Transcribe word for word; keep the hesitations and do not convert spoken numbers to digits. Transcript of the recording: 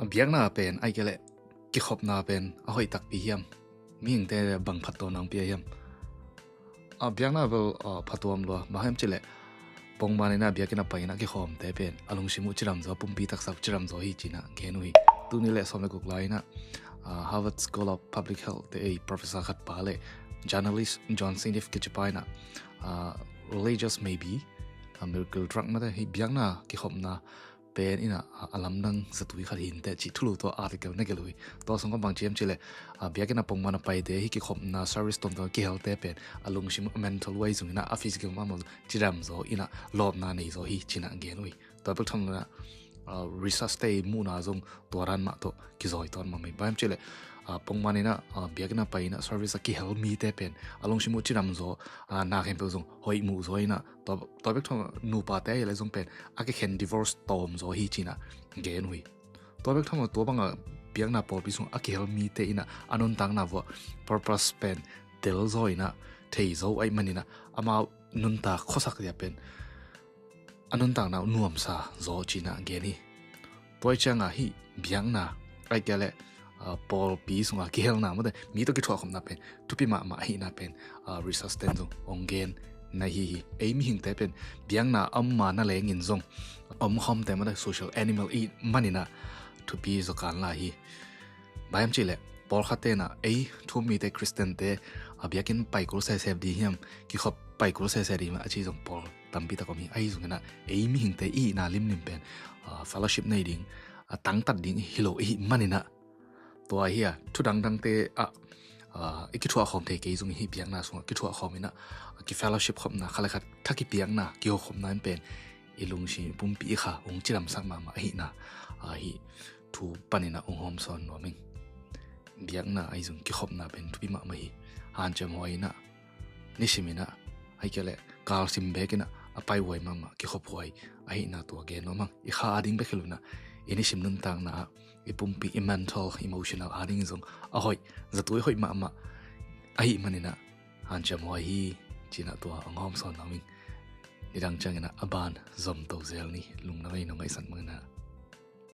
Biakna pen ai kei leh kikhopna pen a hoih takpi hiam? Mihingte bang phattuamna hong pia hiam? A, biakna bel, a, phattuam lua, bang hiam cih leh pongman in a biakinn a pai in a kikhawmte pen a lungsim uh cidam zaw, pumpi taksa uh cidam zaw hi ci-in a gen uh hi. Tul nih le sawm le guk lai in a, a, Harvard School of Public Health te ei professor khat pa le journalist John Seneff kici pa in a, a, religious maybe a miracle drug mate, hih biakna kikhopna pen in a, a, a lamdang zatui khat hi inteh cih thulu tua article na gelh uh hi. Tua sung kong bang ci hiam cih leh, a, biakinn a pongman a paite, hih kikhopna service tuamtuam kihelte pen a lungsim, a mental way zong in a, a physical mahmah cidam zaw in a, lawpna nei zaw hi ci-in a gen uh hi. Tua bek tham lo in a, a, research te muhna zong tua dan mah tawh kizawi tawn mahmah hi. Bang hiam cih leh, a, pongman in a, a, biakinn a pai in a service a kihel mite pen a lungsim uh cidam zaw, a, na khempeuh zong hoih muh zaw in a, tua, tua bek tham lo in a nupate ahi leh zong pen a kikhen divorce tawm zaw hi ci-in a gen uh hi. Tua bek tham lo in a tua bang a biakna pawlpi sung a kihel mite in a, a nuntakna vuah purpose pen tel zaw in a, thei zo ahih manin a, amau nuntak khuasak dia pen a nuntakna uh nuamsa zaw ci-in a gen hi. Tua ahih ciang a hih biakna ai kei leh, a, pawlpi sung a kihelna mate, mi tawh kithuahkhopna pen thupi mahmah ahihna pen, a, research ten zong hong gen na hi hi. Ei mihingte pen biakna a om ma na leng in zong omkhawmte mate, social animal i hih manin a thupi zaw kan lai hi. Bang hiam cih leh pawlkhat ten a, ei thu-um mite, Christian te, a, biakinn pai kul sese ding hiam, kikhop pai kul sese ding hiam a ci zong pawl tampi tak om hi. Ahi zongin a ei mihingte i hihna limlim pen, a, fellowship nei ding, a, tangtat ding hi lo i hih manin a, tua hi a, thu dangdangte ah, a, i kithuahkhawm thei kei zong hi. Biakna sungah kithuahkhawm in a, a, kifellowship khopna, khat le khat tha kipiakna, kihokhopna in pen i lungsim, i pumpi, i kha hong cidamsak mahmah ahihna, a, hih thu panin a hong hawmsawn nuam ing. Biakna ahi zong kikhopna pen thupi mahmah hi. Hanciam huai in a, nisim in a, ai kei leh kalsim beek in a, a paihuai mahmah, kikhophuai ahihna tua gen nuam ing. I kha ading bek hi lo in a, i nisim nuntakna ah, i pumpi, i mental, emotional ading zong a hoih, zatui hoih mahmah ahih manin a, hanciam huai hi ci-in a tua hong hawmsawn nuam ing. Nidang ciangin a, a ban zomto zel ni. Lungdam ei, nong ngaihsak bangin a.